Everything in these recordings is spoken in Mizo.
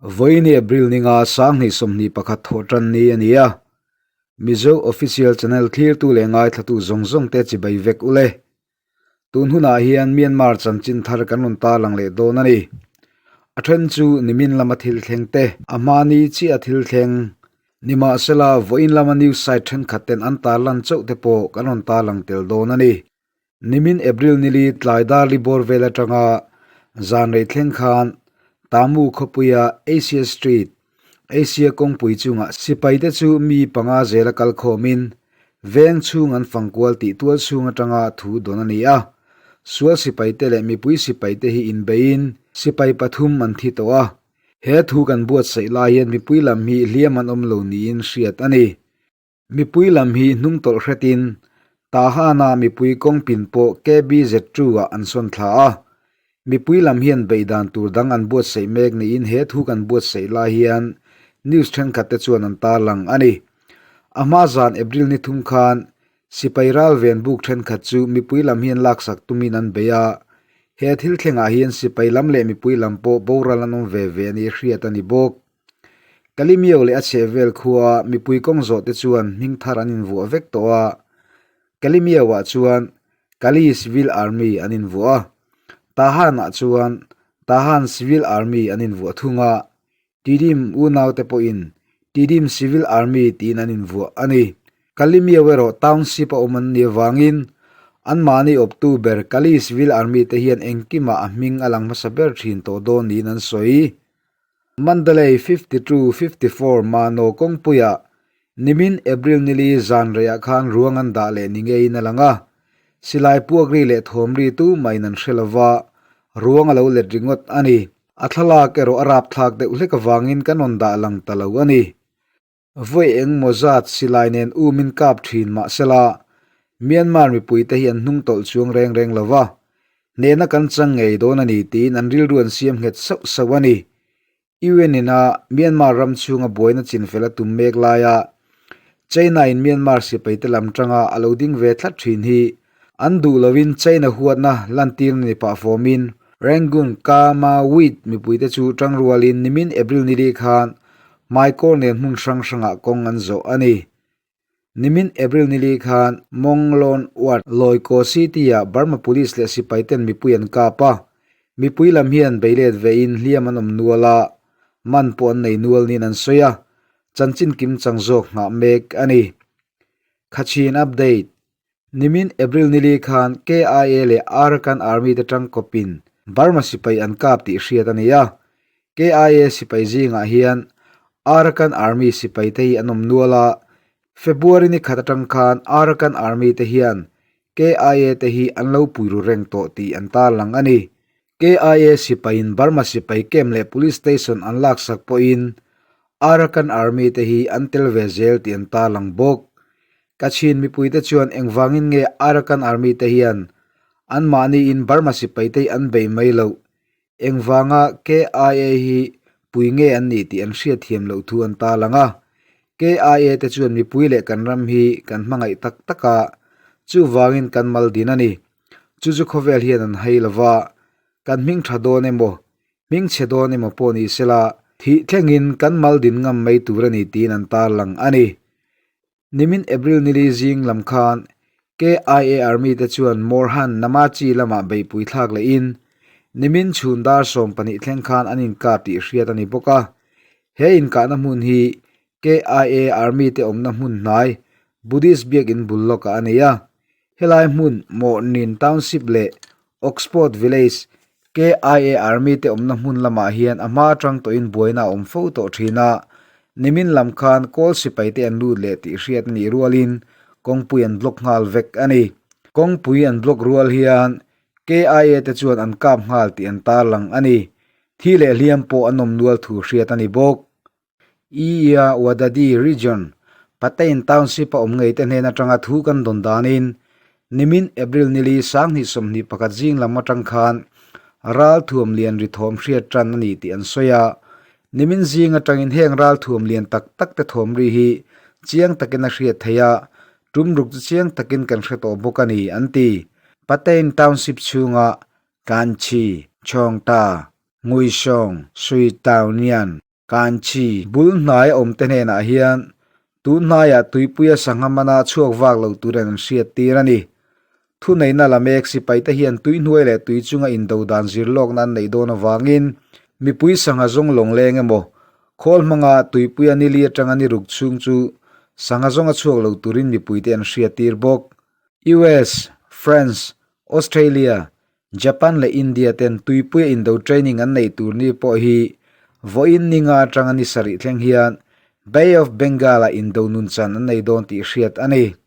Vawiini April ninga 2021 thawh tan ni a ni a. Mizo Official Channel thlirtu leh ngaithlatu zawng zawng te chibai vek ule. Tun hunah hian Myanmar chanchin thar kan rawn tarlang leh dawn a ni. A then chu nimin lama thil thleng te, a hmani chiah a thil thleng. Nimahsela, vawiin lama news site thenkhat ten an tarlan chauh te pawh kan rawn tarlang tel dawn a ni. Nimin April nili tlai dar li bawr vel atanga zan rei thleng khan Tamu khawpuia Asia Street, Asia kawngpui chungah sipaite chu mi panga zela kal khawmin veng chhung an fang kual tih tual chhung atanga thu dawn a ni a. Sual sipaite leh mipui sipaite hi inbeiin sipai pathum an thi tawh a. He thu kan buatsaih lai hian mipui lam hi hliam an awm lo niin hriat a ni. Mipui lam hi hnung tawlh hretin Tahana mipui kawng pin pawh KBZ2 ah an sawn thla a. Mipui lam hian beihdan tur dang an buatsaih mek niin he thu kan buatsaih lai hian news thenkhat te chuan an tarlang a ni. A hma zan April ni thum khan sipai ral ven buk thenkhat chu mipui lam hian laksak tumin an bei a. He thil thlengah hian sipai lam leh mipui lam pawh boral an awm ve ve a ni hriat a ni bawk. Kalimio leh a chhehvel khua mipui kawng zawh te chuan hming thar an invuah vek tawh a, Kalimio ah chuan Kali Civil Army an invuah a, Tahan ah chuan Tahan Civil Army an invuah thung a, Tidim unau te pawhin Tidim Civil Army tiin an invuah a ni. Kalimio erawh township a awm an nih avangin anmahni awptu ber Kali Civil Army te hian engkimah a hming a lang hmasa ber thin tawh dawn niin an sawi. Mandalay 52 54 Mano kawngpuiah nimin April nili zan reiah khan ruang an dah leh ni ngeiin a lang a. Silai puak ri leh thawm ri tu mahin an hre lova, ruang a lo let ringawt a ni. A thlalak erawh a rapthlak deuh hlek avangin kan rawn dah lang ta lo a ni. Vawi eng maw zat silai nen umin kap thin mahsela, Myanmar mipuite hi an hnung tawlh chuang reng reng lo va, hnehna kan chang ngei dawn a ni tiin an rilru an siam nghet sauh sauh a ni. UN ina Myanmar ram chhunga buaina chinfel a tum mek laia China in Myanmar sipaite lam tanga a lo ding ve tlat thin hi an duh loin China huatna lantirna ni pah fawmin Rangoon Kamawit mipuite chu tangrualin nimin April nili khan Hmaikawl nen hmun hrang hrangah kawng an zawh a ni. Nimin April nili khan Monglon Ward, Loikaw City-ah Burma Police leh sipaiten mipui an kap a. Mipui lam hian beilet vein hliam an awm nual a, man pawh an nei nual niin an sawi a, chanchin kim chang zawk nghah mek a ni. Kachin Update. Nimin April nili khan KIA leh Arakan Army te tangkawpin Burma sipai an kap tih hriat a ni a. KIA sipai zingah hian Arakan Army sipai te hi an awm nual a, February ni khat atang khan Arakan Army te hian KIA te hi an lo pui ru reng tawh tih an tarlang a ni. KIA sipaiin Burma sipai camp leh police station an laksak pawhin Arakan Army te hi an tel ve zel tih an tarlang bawk. Kachin mipuite chuan engvangin nge Arakan Army te hian anmahniin Burma sipaite hi an bei mai loh? Engvanga KIA hi pui nge an nih tih an hriatthiam loh thu an tarlang a. KIA te chuan mipui leh kan ram hi kan hmangaih tak tak a, chuvangin kan mal din a ni. Chu chu khawvel hian an hai lova, kan hming tha dawn emaw, hming chhe dawn emaw pawh ni sela, thih thlengin kan mal din ngam mai tur a ni tiin an tarlang a ni. Nimin April nili zing lam khan KIA Army te chuan Morhan Namachi lamah beihpui thlak lehin nimin chhun dar 12 thleng khan an inkap tih hriat a ni bawk a. He inkahna hmun hi KIA Army te awmna hmun hnai Buddhist biakin bul lawkah a nei a. Helai hmun Mawhnin Township leh Oxford Village KIA Army te awmna hmun lamah hian a hma atang tawhin buaina a awm fo tawh thin a, nimin lam khan kawl sipai te an lut leh tih hriat a nih rualin kawngpui an block nghal vek a ni. Kawngpui an block rual hian KIA te chuan an kap nghal tih an tarlang a ni. Thi leh hliam pawh an awm nual thu hriat a ni bawk. Iya Wadadi Region, Patain Township a awm ngei te hnen atanga thu kan dawn danin nimin April nili 2021 zing lam atang khan ral thuam lian ri thawm hriat tan a ni tih an sawi a. Nimin zing atangin heng ral thuam lian tak tak te thawm ri hi chiang takin a hriat theih a, tum ruk chu chiang takin kan hre tawh bawk a ni an ti. Patain Township chhunga Kanchi, Chawngta, Nguisawng, Sui Taunian. Kanchi bul hnaia awmte hnenah hian tun hnaiah tuipuia sangha mana chhuak vak lo turin an hriat tir a ni. Thuneihna la mek sipaite hian tuihnuai leh tui chunga indo dan zir lawkna an neih dawn avangin mipui sangha zawng lawng leng emaw khawl hmanga tuipuia nili atanga ni ruk chhung chu sangha zawnga chhuak lo turin mipuite an hriat tir bawk. US, France, Australia, Japan leh India ten tuipuia indo training an neih tur ni pawh hi vawiin ninga atanga ni sarih thleng hian Bay of Bengal-ah indo nun chan an nei dawn tih hriat a ni.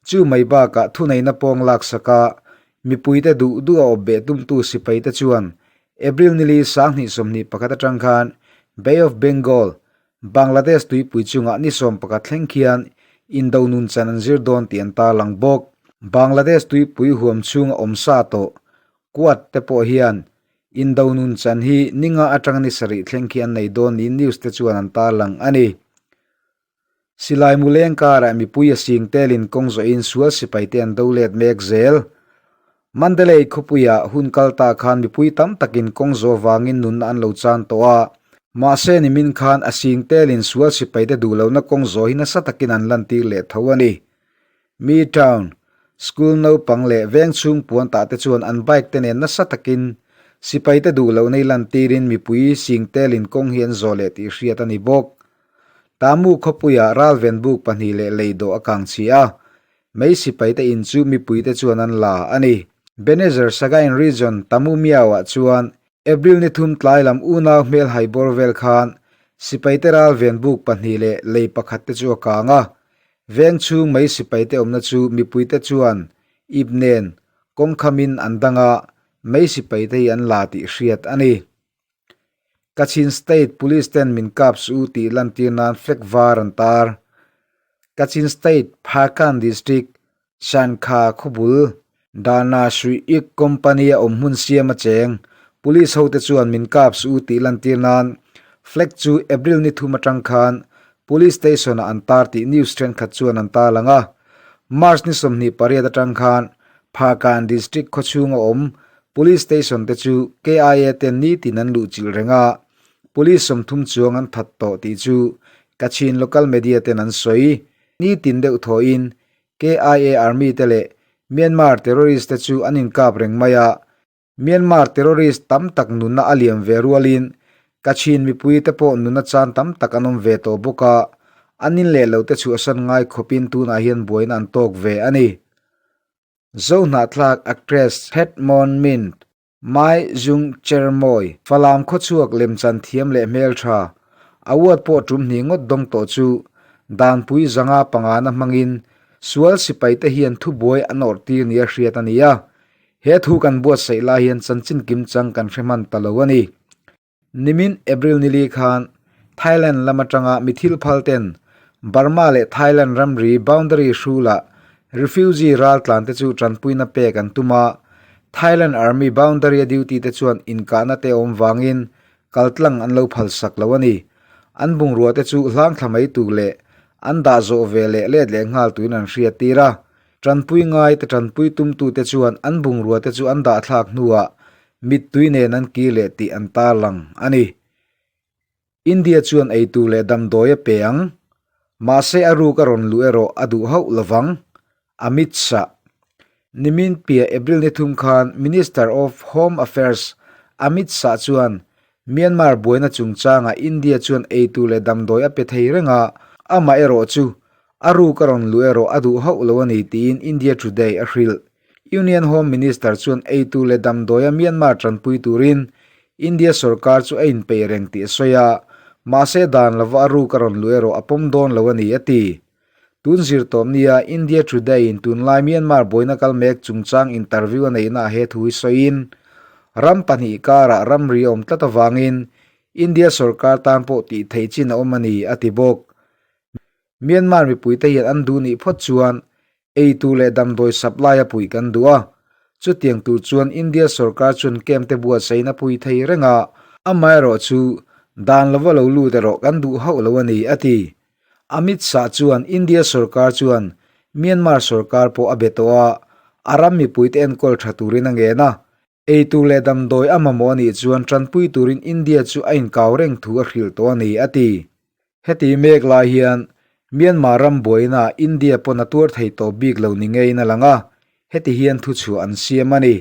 Chu mai bakah thuneihna pawng laksaka mipuite duh duh a awp beh tumtu sipaite chuan April nili 2021 atang khan Bay of Bengal, Bangladesh tuipui chungah ni 11 thleng khian indo nun chan an zir dawn tih an tarlang bawk. Bangladesh tuipui huam chhunga awm sa tawh Quad te pawh hian indo nun chan hi ninga atanga ni sarih thleng khi an nei dawn niin news te chuan an tarlang a ni. Silai mu leng karah mipui a sing telin kawng zawhin sual sipai te an do let mek zel. Mandalay khawpuiah hun kal ta khan mipui tam takin kawng zawh vangin nunna an lo chan tawh a, mahse nimin khan a sing telin sual sipaite duh lohna kawng zawh hi nasa takin an lantir leh tho a ni. Mi town, school naupang leh veng chhung puan tah te chuan an bike te nen nasa takin sipaite duh lohna hi lantirin mipui sing telin kawng hi an zawh leh tih hriat a ni bawk. Tamu khawpuiah ralven buk pahnih leh lei dawh a kang chhi a, Mei sipaite in chu mipuite chuan an la a ni. Benezer Sagaing Region Tamu Miau-ah chuan April ni thum tlai lam unau hmel hai bawr vel khan sipaite ral ven buk pahnih leh lei pakhat te chu a kang a. Veng chhung mei sipaite awmna chu mipuite chuan ip nen kawng khamin an dang a, mei sipaite hi an la tih hriat a ni. Kachin State Police ten min kap suh u tih lantir nan flag var an tar. Kachin State Phakan District Shankha khawbul Dana Sui Ik Company a awm hmun siam a cheng. Police hote chuan min kap suh u tih lantir nan flag chu April ni thum atang khan Police Station ah an tar tih news thenkhat chuan an tarlang a. March ni 28 atang khan Phakan District khawchhunga awm Police Station te chu KIA ten nitin an luhchilh reng a, Police 30 chuang an that tawh tih chu Kachin local media ten an sawi. Nitin deuh thawhin KIA Army te leh Myanmar terrorist te chu an inkap reng mai a, Myanmar terrorist tam tak nunna a liam ve rualin Kachin mipui te pawh nunna chan tam tak an awm ve tawh bawk a, an in leh lo te chhuahsan ngai khawpin tunah hian buaina an tawk ve a ni. Zohnahthlak actress Thet Mon Mint, Mai Zung Cher Mawi, Falam khawchhuak lemchan thiam leh hmeltha, award pawh tum hnih ngawt dawng tawh chu Danpui zanga pangana hmangin sual sipaite hian thubuai an awrh tir nia hriat a ni a. He thu kan buatsaih lai hian chanchin kimchang kan hre hman ta lo a ni. Nimin April nili khan Thailand lam atanga mi thil phal ten Burma leh Thailand ramri boundary hrulah refugee raltlan te chu tanpuina pek an tum a, Thailand Army boundary a duty te chuan inkahna te awm vangin kaltlang an lo phalsak lo a ni. An bungrua te chu hlangthla mai tur leh an dah zawh ve leh let leh nghal tuin an hriat tir a. Tanpui ngai te tanpui tumtute chuan an bungrua te chu an dah thlak hnuah mittui nen an kir leh tih an tarlang a ni. India chuan eitur leh damdawi a pe ang, mahse a ruk a rawn luh erawh a duh hauh lovang, Amit Shah. Nimin piah April ni thum khan Minister of Home Affairs Amit Shah chuan Myanmar buaina chungchangah India chuan eitur leh damdawi a pe thei reng a, amah erawh chu a ruk a rawn luh erawh a duh hauh lo a ni tiin India Today a hrilh. Union Home Minister chuan eitur leh damdawia Myanmar tanpui turin India sorkar chu a inpeih reng tih a sawi a, mahse dan lova a ruk a rawn luh erawh a pawm dawn lo a ni a ti. Tun zir tawp nia India Today in tunlai Myanmar buaina kal mek chungchang interview a neihna ah he thu hi sawiin, ram pahnih karah ramri a awm tlat avangin India sorkar tan pawh tih theih chin a awm a ni a ti bawk. Myanmar mipuite hian an duh nih phawt chuan eitur leh damdawi supply a puih kan duh a, chutiang tur chuan India sorkar chuan camp te buatsaihna pui thei reng a, amaherawh chu dan lova lo lut erawh kan duh hauh lo a ni, a ti. Amit Shah chuan India sorkar chuan Myanmar sorkar pawh a be tawh a, a ram mipuite enkawl tha turin a ngen a. Eitur leh damdawi a mamawh a nih chuan tanpui turin India chu a inkau reng thu a hrilh tawh a ni, a ti. Heti mek lai hian Myanmar ram buaina India pawn a tuar thei tawh bik lo ni ngeiin a lang a, heti hian thuchhuah an siam a ni.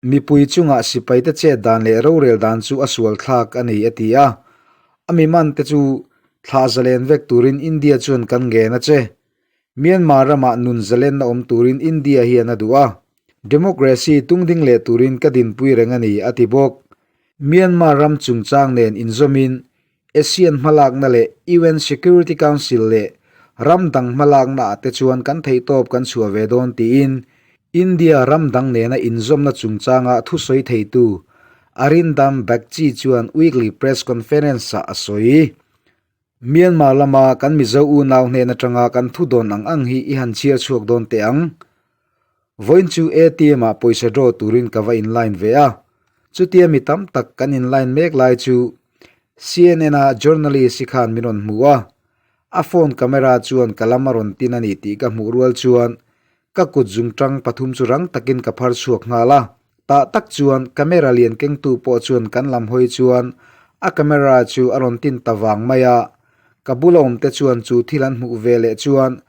Mipui chungah sipaite chet dan leh rorel dan chu a sual thlak a ni, a ti a. A mi mante chu thlah zalen vek turin India chuan kan ngen a che. Myanmar ramah nun zalenna awm turin India hian a duh a, democracy tungding leh turin ka dinpui reng a ni, a ti bawk. Myanmar ram chungchang nen inzawmin ASEAN hmalakna leh UN Security Council leh ram dang hmalakna ah te chuan kan theihtawp kan chhuah ve dawn tiin India ram dang nena inzawmna chungchanga thusawi theitu Arindam Bagchi chuan weekly press conference-ah a sawi. Myanmar lama kan Mizo unau hnen atanga kan thu dawn ang ang hi i han chhiar chhuak dawn teh ang. Vawiin chu ATM ah pawisa draw turin ka va in line ve a. Chutia mi tam tak kan in line mek lai chu CNN a journalist hi khan min rawn hmu a. A phone camera chuan ka lam a rawn tin a ni tih ka hmuh rual chuan Ka kut zungtang pathum chu rang takin ka phar chhuak nghal a, tah tak chuan camera lian kengtu pawh chuan kan lam hawi chuan a camera chu a rawn tin ta vang mai a, ka bula awmte chuan chu thil an hmuh ve leh chuan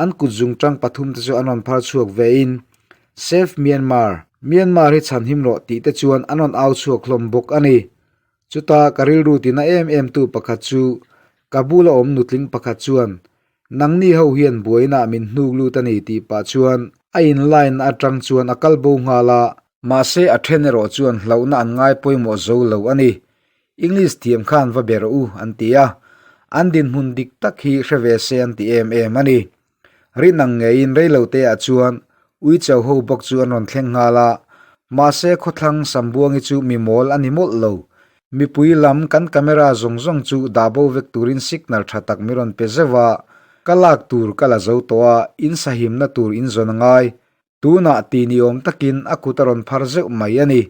an kut zungtang pathum te chu an rawn phar chhuak ve in Save Myanmar, Myanmar hi chhanhim rawh tih te chuan an rawn au chhuak hlawm bawk a ni. Chuta ka rilru tina em em tu pakhat chu ka bula awm nutling pakhat chuan Nangni ho hian buainah min hnuk lut a ni tih pah chuan a in line atang chuan a kal bo nghal a, mahse a then erawh chuan hlauhna an ngai pawimawh zo lo a ni. English thiam khan va be rawh u an ti a, an dinhmun dik tak hi hre ve se an ti em em a ni. Rin ang ngeiin reilo te ah chuan Uicho ho bawk chu an rawn thleng nghal a, mahse khawthlang Sambuangi chu mi mawl a ni mawlh lo. Mipui lam kan camera zawng zawng chu dah bo vek turin signal tha tak mi rawn pe zeuh a, ka lak tur ka la zo tawh a, in sahimna tur in zawn a ngai. Tunah ti ni awm takin a kut a rawn phar zeuh mai a ni.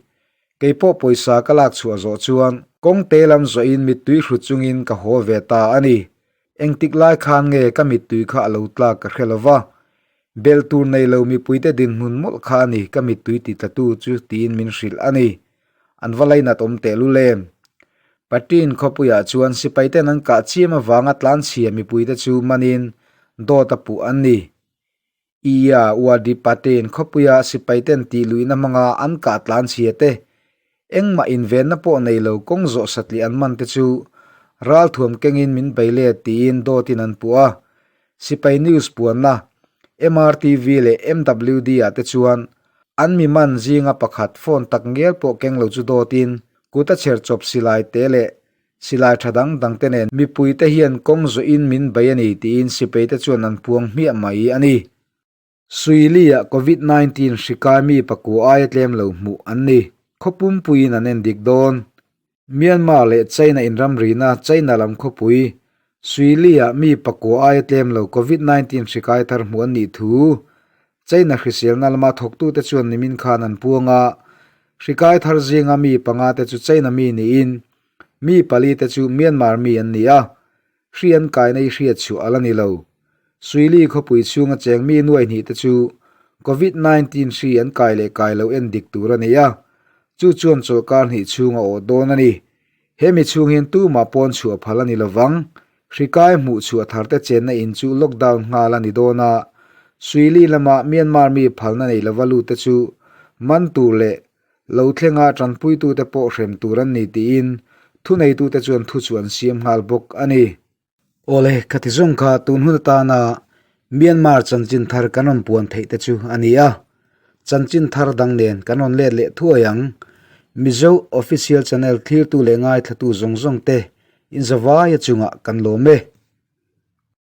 Keipawh pawisa ka lak chhuah zawh chuan kawngte lam zawhin mittui hrut chungin ka haw ve ta a ni. Engtik lai khan nge ka mittui kha a lo tlak ka hre lo va, belh tur nei lo mipuite dinhmun mawlh kha a ni ka mittui ti tlatu chu tiin min hrilh a ni. An va lainat awm tehlul em? Patin khawpuiah chuan sipaiten an kah chiam avanga tlanchhia mipuite chu manin dawt a puh an ni. Ia Wadi Patin khawpuia sipaiten tihluihna hmanga an kah tlanchhia te, engmah invenna pawh nei lo kawng zawh satliah an man te chu ralthuam kengin min bei let tiin dawtin an puh a. Sipai news puanna MRTV leh MWD ah te chuan an mi man zinga pakhat phone tak ngial pawh keng lo chu dawtin kut a chher chawp silai te leh Silai tha dang dang te nen mipui te hian kawng zawhin min bei a ni tiin sipai te chuan an puang hmiah mai a ni. Suili-ah Covid 19 hri kai mi pakua aia tlem lo hmuh an ni. Khaw pumpuiin an en dik dawn. Myanmar leh China inramrina China lam khawpui Suili-ah mi pakua aia tlem lo Covid 19 hri kai thar hmuh an nih thu China hriselna lama thawktute chuan nimin khan an puang a, hri kai thar zinga mi panga te chu China mi niin Mi pali te chu Myanmar mi an ni a, hri an kaina i hriat chhuah a la ni lo. Suili khawpui chhunga cheng mi nuai hnih te chu Covid 19 hri an kai leh kai lo en dik tur a ni a, chu chuan chawlhkar hnih chhung a awh dawn a ni. He mi chhung hian tumah pawn chhuah phal a ni lovang. Hri kai hmuh chhuah thar te chenna in chu lockdown nghal a ni dawn a, Suili lama Myanmar mi phalna nei lova lut te chu man tur leh Lo thlenga tanpuitute pawh hrem tur an ni tiin thuneitute chuan thu chu an siam nghal bawk a ni. Awle, khati zawng kha tun hun atana Myanmar chanchin thar kan rawn puan theih te chu a ni a, chanchin thar dang nen kan rawn let leh thuai ang. Mizo Official Channel thlirtu leh ngaithlatu zawng zawng te inzavaia chungah kan lawm e.